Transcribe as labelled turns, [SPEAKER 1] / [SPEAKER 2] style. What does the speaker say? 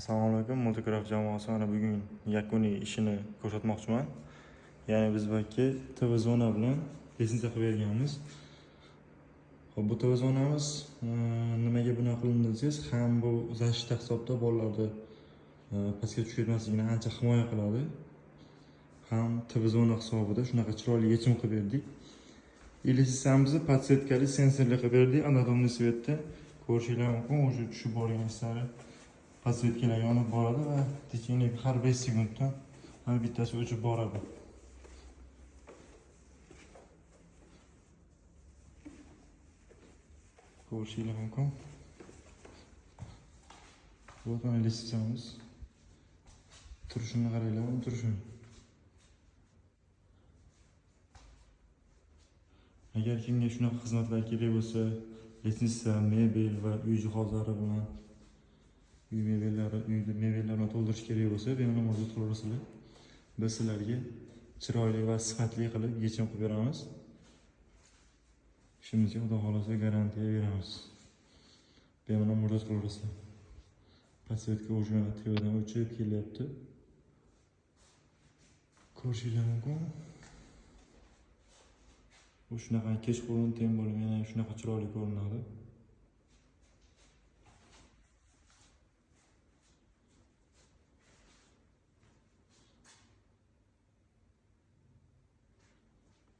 [SPEAKER 1] Assalomu alaykum, Multicraft jamoasi mana bugun yakuniy ishini ko'rsatmoqchiman. Ya'ni biz bu yerga TV zona bilan лестница qilib berganmiz. Xo'p, bu TV zonamiz nimaga bino qilindi desangiz, ham bu защита hisobida bolalarni pastga tushib ketmasligini ancha himoya qiladi. Ham TV zona hisobida shunaqa chiroyli yechim qilib berdik. Лестница mizni подсветка li, sensorli qilib berdik, анатомный свет da ko'rishinglar mumkin, уже tushib borgan sari подсветка lar yonib boradi va в течение har 5 sekunddan har bittasi o'chib boradi. Ko'rishinglar mumkin. Bu mana лестница miz. Turishini qaranglar, uni turishini. Agar kimga shunaqa xizmatlar kerak bo'lsa, лестница, mebel va uy jihozlari bilan, uy mebellari, uyni mebellar bilan to'ldirish kerak bo'lsa, bemalol murojaat qilaverasizlar. Biz sizlarga chiroyli va sifatli qilib yechim qilib beramiz. Ishimizga, Xudo xohlasa, garantiya beramiz. Bemalol murojaat qilaverasizlar. Подсветка уже tepadan o'chib kelyapti. Ko'rishinglar mumkin. Bu shunaqa kechqurun, тем более, yana shunaqa chiroyli ko'rinadi.